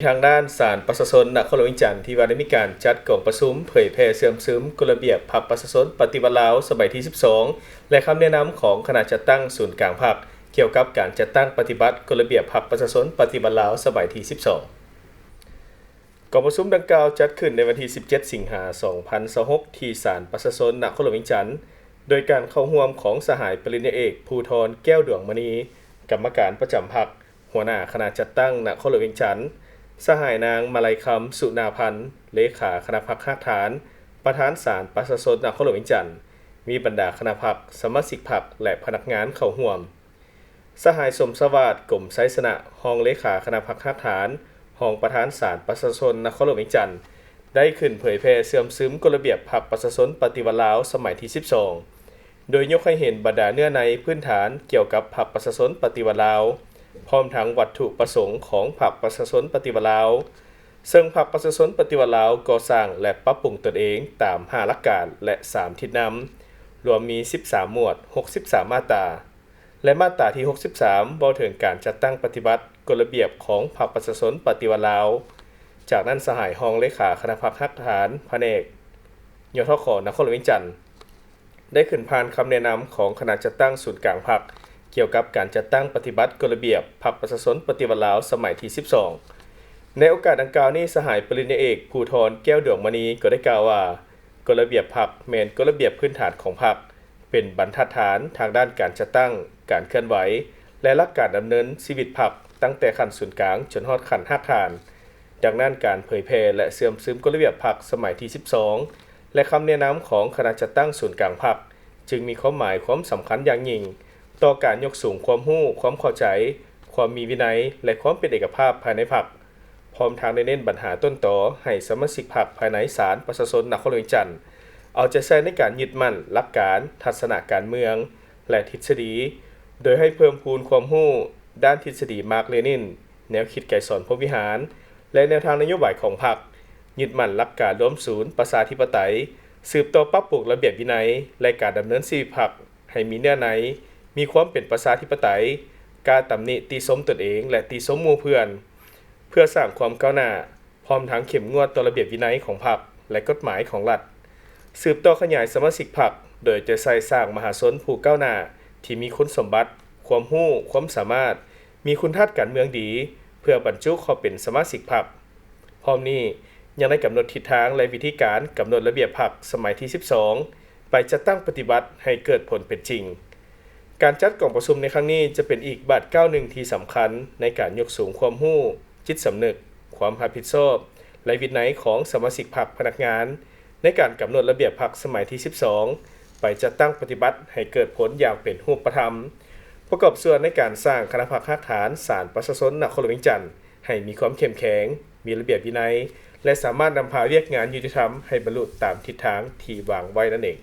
ທາງດ້ານສານປະຊາຊົນນະຄອນຫຼວງວຽງຈັນ ທີ່ວ່າໄດ້ມີການຈັດກອງປະຊຸມເຜີຍແຜ່ເຊື່ອມຊຶມກົດລະບຽບພັກປະຊາຊົນປະຕິວັດລາວສະໄໝທີສິບສອງ ແລະ ຄຳແນະນຳຂອງຄະນະຈັດຕັ້ງສູນກາງພັກ ກ່ຽວກັບການຈັດຕັ້ງປະຕິບັດກົດລະບຽບພັກປະຊາຊົນປະຕິວັດລາວສະໄໝທີສິບສອງ. ກອງປະຊຸມດັ່ງກ່າວຈັດຂຶ້ນໃນວັນທີສິບເຈັດ ສິງຫາ ສອງພັນຊາວຫົກ ທີ່ສານປະຊາຊົນນະຄອນຫຼວງວຽງຈັນ ໂດຍການເຂົ້າຮ່ວມຂອງສະຫາຍປະລິນຍາເອກ ພູທອນ ແກ້ວດວງມະນີ ກຳມະການປະຈຳພັກ, ຫົວໜ້າຄະນະຈັດຕັ້ງນະຄອນຫຼວງວຽງຈັນ, ສະຫາຍນາງ ມາໄລຄຳ ສຸນາພັນ ເລຂາຄະນະພັກຮາກຖານ, ປະທານສານປະຊາຊົນນະຄອນຫຼວງວຽງຈັນ, ມີບັນດາຄະນະພັກ, ສະມາຊິກພັກ ແລະ ພະນັກງານເຂົ້າຮ່ວມ. ສະຫາຍ ສົມສະຫວາດ ກົມໄຊຊະນະ ຮອງເລຂາຄະນະພັກຮາກຖານ, ຮອງປະທານສານປະຊາຊົນນະຄອນຫຼວງວຽງຈັນ ໄດ້ຂຶ້ນເຜີຍແຜ່ເຊື່ອມຊຶມກົດລະບຽບພັກປະຊາຊົນປະຕິວັດລາວສະໄໝທີສິບສອງ ໂດຍຍົກໃຫ້ເຫັນບັນດາເນື້ອໃນພື້ນຖານກ່ຽວກັບພັກປະຊາຊົນປະຕິວັດລາວ, ພ້ອມທັງວັດຖຸປະສົງຂອງພັກປະຊາຊົນປະຕິວັດລາວ, ເຊິ່ງພັກປະຊາຊົນປະຕິວັດລາວກໍ່ສ້າງ ແລະ ປັບປຸງຕົນເອງຕາມຫ້າຫຼັກການ ແລະ ສາມທິດນຳ, ລວມມີສິບສາມໝວດ, ຫົກສິບສາມມາດຕາ. ແລະ ມາດຕາທີຫົກສິບສາມ ເວົ້າເຖິງການຈັດຕັ້ງປະຕິບັດກົດລະບຽບຂອງພັກປະຊາຊົນປະຕິວັດລາວ. ຈາກນັ້ນ ສະຫາຍຮອງເລຂາຄະນະພັກຮາກຖານ ພະແນກ ຍທຂ ນະຄອນຫຼວງວຽງຈັນ ໄດ້ຂຶ້ນຜ່ານຄຳແນະນຳຂອງຄະນະຈັດຕັ້ງສູນກາງພັກ ກ່ຽວກັບການຈັດຕັ້ງປະຕິບັດກົດລະບຽບພັກປະຊາຊົນປະຕິວັດລາວສະໄໝທີສິບສອງ. ໃນໂອກາດດັ່ງກ່າວນີ້ ສະຫາຍປະລິນຍາເອກ ພູທອນ ແກ້ວດວງມະນີ ກໍໄດ້ກ່າວວ່າ ກົດລະບຽບພັກແມ່ນກົດລະບຽບພື້ນຖານຂອງພັກ, ເປັນບັນທັດຖານທາງດ້ານການຈັດຕັ້ງ, ການເຄື່ອນໄຫວ ແລະ ຫຼັກການດຳເນີນຊີວິດພັກ ຕັ້ງແຕ່ຂັ້ນສູນກາງຈົນຮອດຂັ້ນຮາກຖານ. ດັ່ງນັ້ນ ການເຜີຍແຜ່ ແລະ ເຊື່ອມຊຶມກົດລະບຽບພັກສະໄໝທີສິບສອງ ແລະ ຄຳແນະນຳຂອງຄະນະຈັດຕັ້ງສູນກາງພັກ ຈຶ່ງມີຄວາມໝາຍຄວາມສຳຄັນຢ່າງຍິ່ງ ຕໍ່ການຍົກສູງຄວາມຮູ້, ຄວາມເຂົ້າໃຈ, ຄວາມມີວິໄນ ແລະ ຄວາມເປັນເອກະພາບພາຍໃນພັກ. ພ້ອມທັງໄດ້ເນັ້ນບັນຫາຕົ້ນຕໍໃຫ້ສະມາຊິກພັກພາຍໃນສານປະຊາຊົນນະຄອນຫຼວງວຽງຈັນ ເອົາໃຈໃສ່ໃນການຍຶດໝັ້ນຫຼັກການ, ທັດສະນະການເມືອງ ແລະ ທິດສະດີ, ໂດຍໃຫ້ເພີ່ມພູນຄວາມຮູ້ດ້ານທິດສະດີມາກເລນິນ, ແນວຄິດໄກສອນພົມວິຫານ ແລະ ແນວທາງນະໂຍບາຍຂອງພັກ, ຍຶດໝັ້ນຫຼັກການລວມສູນປະຊາທິປະໄຕ, ສືບຕໍ່ປັບປຸງລະບຽບວິໄນ ແລະ ການດຳເນີນຊີວິດພັກໃຫ້ມີເນື້ອໃນ, ມີຄວາມເປັນປະຊາທິປະໄຕ, ກ້າຕຳໜິຕິຊົມຕົນເອງ ແລະ ຕິຊົມໝູ່ເພື່ອນ. ເພື່ອສ້າງຄວາມກ້າວໜ້າ, ພ້ອມທັງເຂັ້ມງວດຕໍ່ລະບຽບວິໄນຂອງພັກ ແລະ ກົດໝາຍຂອງລັດ. ສືບຕໍ່ຂະຫຍາຍສະມາຊິກພັກ ໂດຍເອົາໃຈໃສ່ສ້າງມະຫາຊົນຜູ້ກ້າວໜ້າທີ່ມີຄຸນສົມບັດ, ຄວາມຮູ້, ຄວາມສາມາດ, ມີຄຸນທາດການເມືອງດີ ເພື່ອບັນຈຸເຂົ້າເປັນສະມາຊິກພັກ. ພ້ອມນີ້ ຍັງໄດ້ກຳນົດທິດທາງ ແລະ ວິທີການກຳນົດລະບຽບພັກສະໄໝທີສິບສອງ ໄປຈັດຕັ້ງປະຕິບັດໃຫ້ເກີດຜົນເປັນຈິງ. ການຈັດກອງປະຊຸມໃນຄັ້ງນີ້ ຈະເປັນອີກບາດກ້າວໜຶ່ງທີ່ສຳຄັນໃນການຍົກສູງຄວາມຮູ້, ຈິດສຳນຶກ, ຄວາມຮັບຜິດຊອບ ແລະ ວິໄນຂອງສະມາຊິກພັກ, ພະນັກງານ ໃນການກຳນົດລະບຽບພັກສະໄໝທີສິບສອງ ໄປຈັດຕັ້ງປະຕິບັດໃຫ້ເກີດຜົນຢ່າງເປັນຮູບປະທຳ. ປະກອບສ່ວນໃນການສ້າງຄະນະພັກຮາກຖານສານປະຊາຊົນນະຄອນຫຼວງວຽງຈັນ ໃຫ້ມີຄວາມເຂັ້ມແຂງ, ມີລະບຽບວິໄນ ແລະ ສາມາດນຳພາວຽກງານຍຸຕິທຳໃຫ້ບັນລຸຕາມທິດທາງທີ່ວາງໄວ້ນັ້ນເອງ.